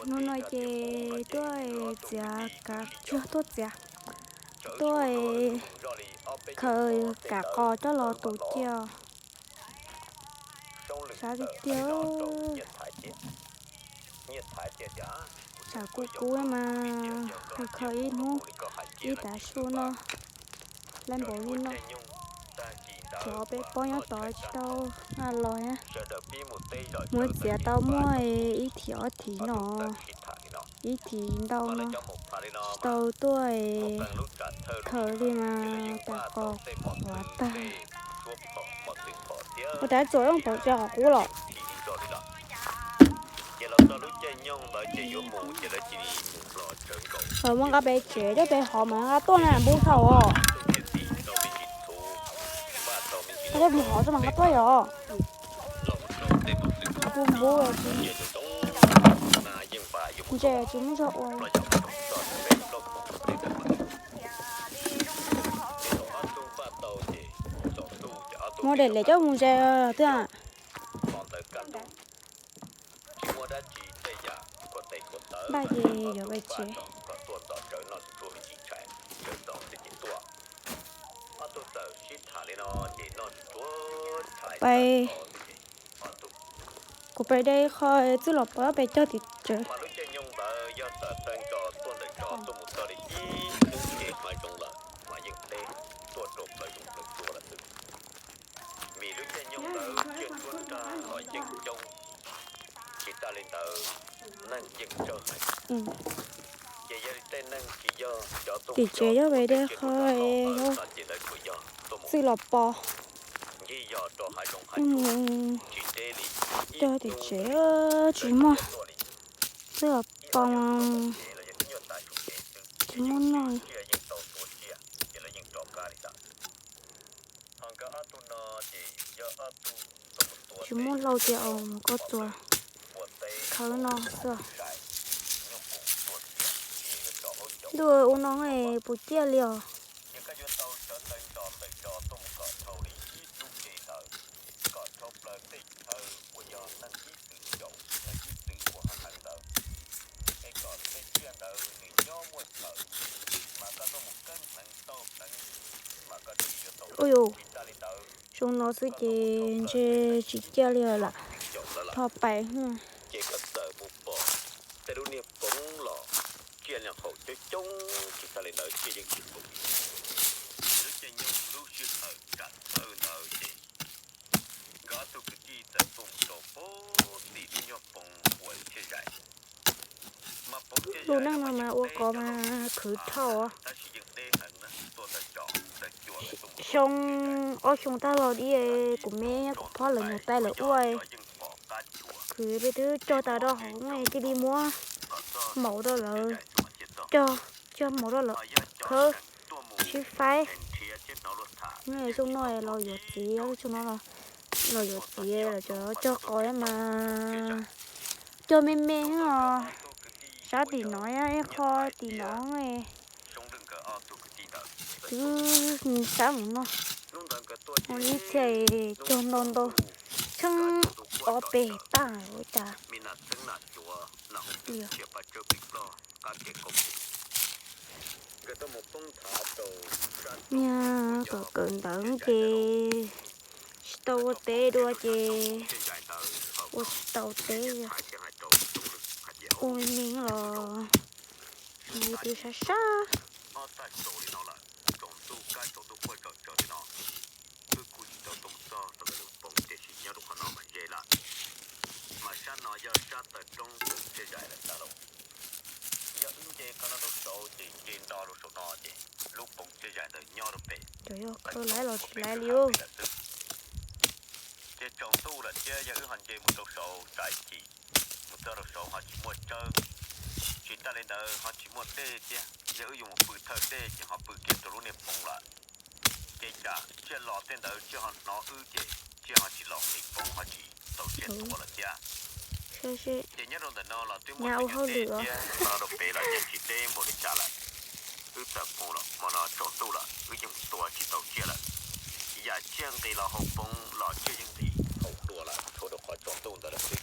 Hnub no ces tuaj txiav kav, tsis yog tuaj txiav, tuaj khaws kav qos coj los tu cia. Sab tiag tiag. Tshav kub kub mas khaws khaws ib hnub ib tav su no, lab npaum li no. Tshuav peb pob nyob tod tsis tau los. Muab txiav tau muaj ib thim ob thim no, ib thim ntau no, tsis tau tuaj khaws li mas tas qos qhuav tag. Ua rab txuas pom tsis qhov qub los. Muab nqa pem tsev coj pem hov mas nqa tuaj na npub thaum os. Nqa tuaj mus hov tso mas nqa tuaj yom. Npub npub, ntses tsis muaj zog ua. Muab daim lem coj mus ze twb. Npaj ces yuav pem tsev. Pais, kuv pais de qho txwj los pov pem cog tim tsev. Tim tsev yog pem de qho txwj los pov. Cog tim tsev tsis muaj txwj los pov, tsis muaj noj. Tsis muaj hlau ces mus koj txuas khawb no xwb. Ntuj, ua no puas ciaj li os. Ua yus, zoo no xwb ces ntshe tsis ciaj li lawm. Thov pais. Lub neej no mas ua qos mas khwv dhau. Xyoo, ob xyoo tag los dib, kuv me kuv phob lawv niam tais lawv ua, khwv peb twb cog tas rau hauv no thiaj li muab maum rau lawv, cog, cog maum rau lawv khawb sib faib. Xyoo no los yuav txiv, xyoo no los yuav txiv lawm, cov cog qos mas cog me me os. Sab tim no, ib qho tim no twb sab mus no, ib txhia cog ntau ntau, tsheej ob peb tag ua cas. Niag kawm kawm ntawv ces tsis tau ua teb dua ces ua tsis tau teb, ua me me los twb sab sab. Cov yog khawb laiv los tsis laiv li. Ces tsaus ntuj lawm thiab yog wb ho nce mus rau saud tsav ci, mus txog rau saud ho tsis muaj tsawb, tsis tas li ntawd ho tsis muaj dej thiab, yog wb yuav mus pw thawj dej ces ho pw kiag rau lub niag poov lawm. Ces cas tsiaj los tej ntawd tsiaj ho hnov wb ces tsiaj ho tsis los nqis poov ho tsis tau tsiaj tuav lawm thiab. Ces nyob rau ntawm no los twb muaj tsiaj thiab, rau pem los yeej tsis deb npaum li cas lawm. Wb txawm mus los hmo no tsaus ntuj lawm wb yeej tua tsis tau tsiaj lawm. Yam tsiaj nqis los hauv poov los tsiaj yeej nqis hauv dua lawm, tshuav rau qhov tsaus ntuj ntawd lawm xwb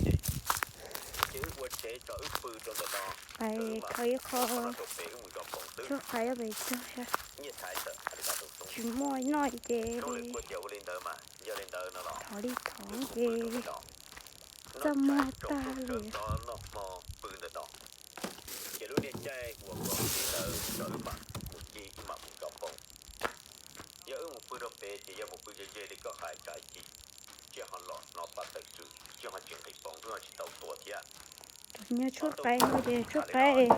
ces Ces wb ua tsev tso wb pw rau ntawm no, qais khawb ib qho, tshuab qais ob pem tog sab, tsis muaj noj ces thov li thov ces txaj muag tag li. Ces lub niag caij uas kom txiv ntawd tso wb mam mus ci wb mam mus zov npoo. Yog wb mus pw rau pem ces yog mus pw ze ze li koj hais tsam ib chim tsiaj ho los hnov paj tawm tswm, tsiaj ho tsis nqis poov, wb ho tsis tau tua thiab. Nyob tshuab qais no ces tshuab qais.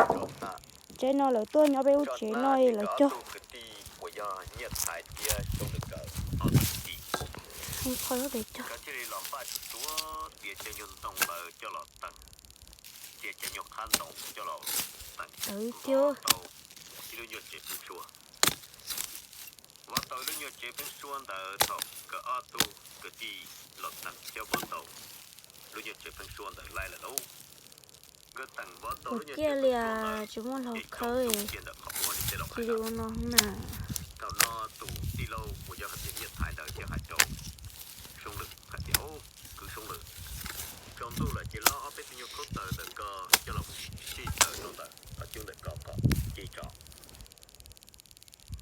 Tsev no lawv tuaj nyob peb lub tsev no lawv cog. Kwv tij uas yog Nyiaj Thaiv thiab Soob Lwm nkawd ob tug kwv tij, nkawd thiaj li los npaj tsuag tsuag txiav cov nyuag ntoo ntawd coj los teem, txiav cov nyuag qhab ntoo coj los teem, vov tau ib lub nyuag tsev pheeb suab. Vov tau ib lub nyuag tsev pheeb suab ntawd thaum nkawd ob tug kwv tij los teem thiab vov tau lub nyuag tsev pheeb suab ntawd laij lawm lauj. Nkawd teem vov tau lub nyuag tsev pheeb suab ntawd ces tsaus ntuj kiag ntawm qhov muag li tej laus hais na. Thaum no tus tij laug uas yog hais tias Nyiaj Thaiv ntawd thiaj hais rau Soob Lwm hais tias, Kwv Soob Lwm, tsaus ntuj lawm ces lob ob peb tug nyuag khaub taws ntawm ko coj los mus sij taws rau ntawm qhov cub ntawm ko kom ci tso.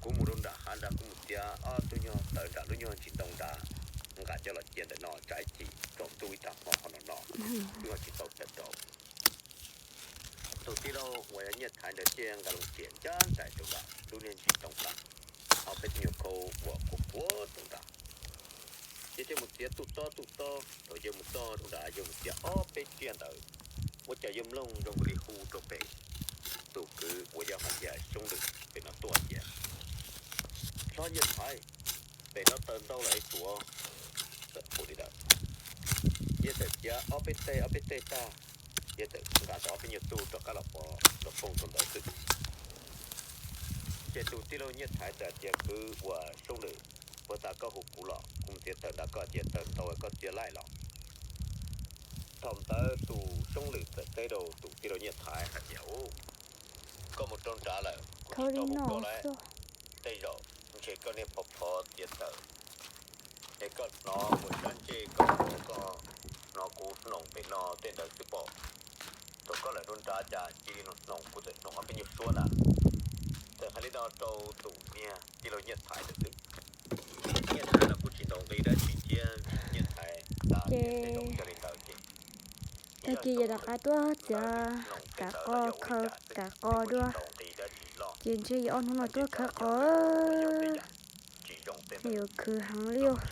Kuv mus rau nram hav nrad kuv mus txiav ob tug nyuag taws nram lub nyuag ntsis ntoo nrad, nqa coj los cia ntawm no tsam ib chim tsaus ntuj ib tag hmo ho no no, wb ho tsis tau tawm rau. Tus tij laug uas yog Nyiaj Thaiv ntawd thiaj nqa loo riam ncaj nraim rau nram lub niag ntsis ntoo nrad, ob peb tug nyuag khaub uas kuv puag rau nrad. Ces thiaj mus txiav tuj tob tuj tob thaum yawg mus txog rau nrad yawg mus txiav ob peb tsiaj ntawd, ua cas yawg mloog zoo nkaus li hu rau pem tus kwv uas yog hais tias Soob Lwm pem no tuaj tias, Hlob Nyiaj Thaiv, pem no taws ntau lawm es tuav. Txawm hu li ntawd, yawg txawm txiav ob peb teg ob peb teg tag, yawg txawm nqa tau ob peb nyuag tug rov qab los pov zov npoo rau ntawd xwb. Ces tus tij laug Nyiaj Thaiv txawm hais tias, Kwv uas Soob Lwm, puag ta koj hu kuv los kuv mus txiav taws nrad koj hais tias taws ntau koj txiav laij los? Thaum ntawd tus Soob Lwm txawm teb rau tus tij laug Nyiaj Thaiv hais tias, Koj mus rau nrad lawm kuv tsis tau hu koj lawm. Tej zaum ntshe koj niaj phov phov txiav taws es koj hnov ua sab ntsej koj hnov kuv hnoos pem no tej ntawd xwb pob. Thaum koj lawm rau nrad cas cia li hnoos kuv txawm hnoos ob peb nyuag suab na. Txawm hais li no rau tus niag tij laug Nyiaj Thaiv ntawd xwb. Nyiaj Thaiv los kuj tsis ntaus nqi dab tsi thiab vim Nyiaj Thaiv xav tias tej zaum yog li ntawd ces tag kis yawg rov qab tuaj txiav kav qos khaws kav qos dua, ces ntshe yawg ob hnub no tuaj khawb qos, yuav khwv heev li os.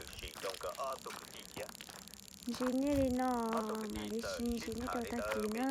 Ntsis nej li no, mam li sib ntsib nej rau tag kis na.